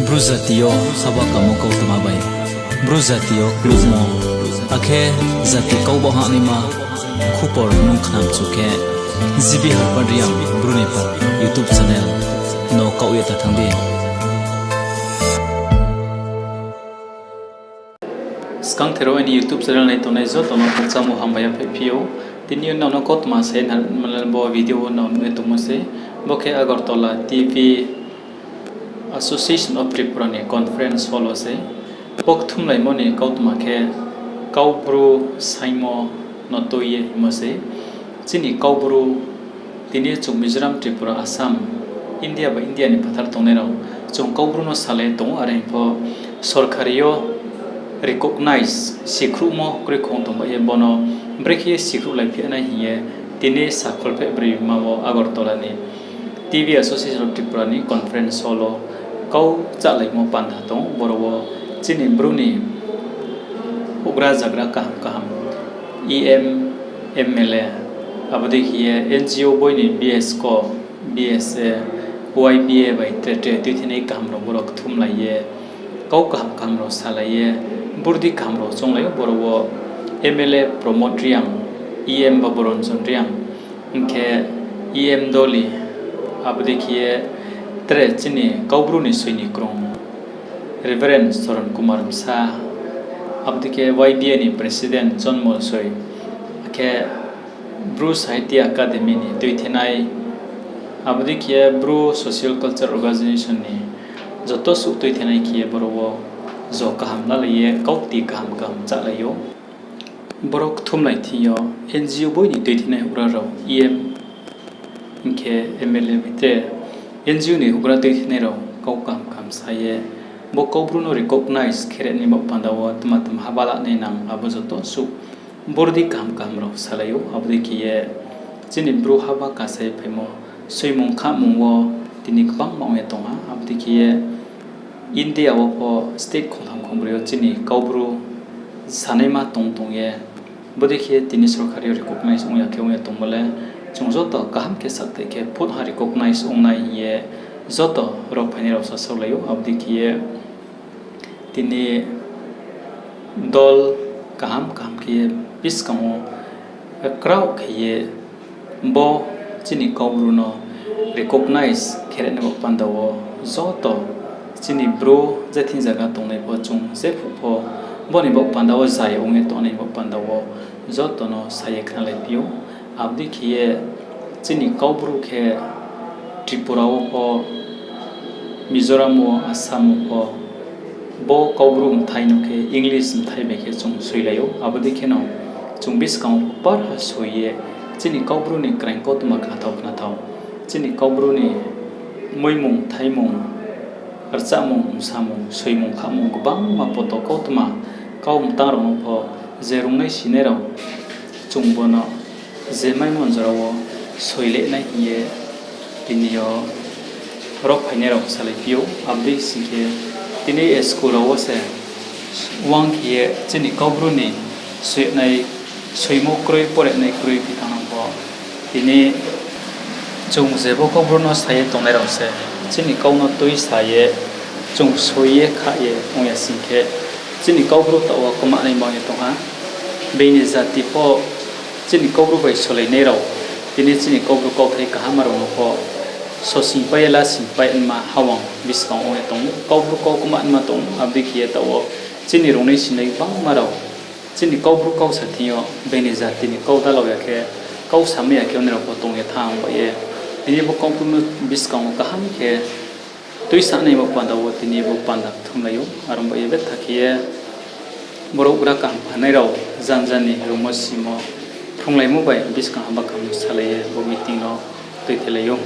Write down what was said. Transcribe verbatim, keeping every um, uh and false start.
Bru jati yo haba kamo kautma bai, Bru jati yo klubmo, akhe jati kau baoh hahnaima khupor nung khnamchu khe, G B Harpad Reang Bru ni pal YouTube channel no kaoh ye ta thanng di. Skangther wo aini YouTube channel nai tongnai joto no khakchangmo hambai yaphaih phi ou. Tini yo nrao no kautma se nrao bo video wo nrao nuh ye tongmo se, bo khe Agartala T V Association of Tripura ni conference hall wo se. Bo kthumlaimo ni kautma khe Kaubru saingmo no tui ye hingmo se. Chini Kaubru tini chung Mizoram, Tripura, Assam, India bai India ni phathar tongnai rao chung Kaubru no salai ye tong ou, are hing pho sorkari yo recognize sikhruhmo kroi khong tong bai ye bono brekhe ye sikhruhlai phi nai hing ye tini sakholpheh broima wo Agartala ni T V Association of Tripura ni conference hall wo kau chálaimo panda tong ou. Boro wo chini Bru ni houhgra zagra kaham kaham, E M, M L A, abo dei khe ye N G O boi ni B S ko, B S A, Y B A bai tre tre tuithinai kaham rao boro kthumlai ye, kau kaham kaham rao salai ye, burdi kaham rao chounglai ou. Boro wo M L A Pramod Reang, E M Baburanjan Reang, hing khe E M Doli, abo dei khe ye tre chini Kaubru ni soi ni krung Reverend Soron Kumar Bsa, abo dei khe Y B A ni President Jonmol Soi, akhe Bru Sahitya Academy ni tuithinai, abo dei khe ye Bru Social Culture Organization ni joto suh tuithinai khe ye boro wo jo kaham lalai ye kaukti kaham kaham chálai ou. Boro kthumlai thing yo N G O boi ni tuithinai houhgra rao, E M, hing khe M L A bai tre N G O ni houhgra tuithinai rao kau kaham kaham sa ye, bo Kaubru no recognize khe ri nai baoh panda wo tma tma haba lanai nang abo joto suh burdi kaham kaham rao salai ou. Abo dei khe ye chini Bru haba kasa ye phaimo soimung khamung wo tini gbangma ong ye tong ha. Abo dei khe ye India wo pho state khongtham khongbroi yo chini Kaubru sanaima tong tong ye, bodei khe tini sorkari yo recognize ong ya khe ong ye tongmo le, chung joto kaham khe sakthai khe phut ha recognize ong nai hing ye joto ro phainai rao sasaolai ou. Abo dei khe ye tini dol kaham kaham khe ye buskang wo kraoh khe ye bo chini Kaubru no recognize khe ri nai baoh panda wo joto chini Bru je thing zaga tongnai pho chung jephuh pho bo ni baoh panda wo zai ong ye tongnai baoh panda wo joto no sa ye khnalai phi ou. Abo dei khe ye chini Kaubru khe Tripura wo pho, Mizoram wo, Assam wo pho, bo Kaubru mthai no khe English mthai bai khe chung soilai ou. Abo dei kheno chung buskang wo pho parha soi ye chini Kaubru ni kraing kautma khnathao khnathao, chini Kaubru ni muimung, thaimung, rchamung, msamung, soimung, khamung, gbangma poto kautma kau mtang rao no pho je rungnai sinai rao chung bo no je maimo jora wo soile nai hing ye tini yo ro phainai rao salai phi ou. Abo dei sing khe tini school rao wo se wang khe ye chini Kaubru ni soinai, soimo kroi, porenai kroi phi thanng pho, tini chung je bo Kaubru no sa ye tongnai rao se chini kau no tuisa ye chung soi ye kha ye ong ya sing khe, chini Kaubru taoh wo kmanai ma ong ye tong ha. Being ni jati pho chini Kaubru bai solainai rao, tini chini Kaubru kauthai kaham rao no pho sosingpai ye lasingpai nma hawang buskang ong ye tong ou. Kaubru kau kmanma tong ou, abo dei khe ye taoh wo chini rungnai sinai gbangma rao chini Kaubru kau sa thing yo being ni jati ni kau dalao ya khe, kau samai ya khe ongnai rao pho tong ye thanng bai ye, tini bo Kaubru no buskang wo kaham khe tuisanai bo panda wo tini bo panda kthumlai ou. Are ong bai ye betha khe ye brouh gra kaham phanai rao janja ni rumo simo phrunglaimo bai buskang haba kaham salai ye bo meeting no tuithelai ou.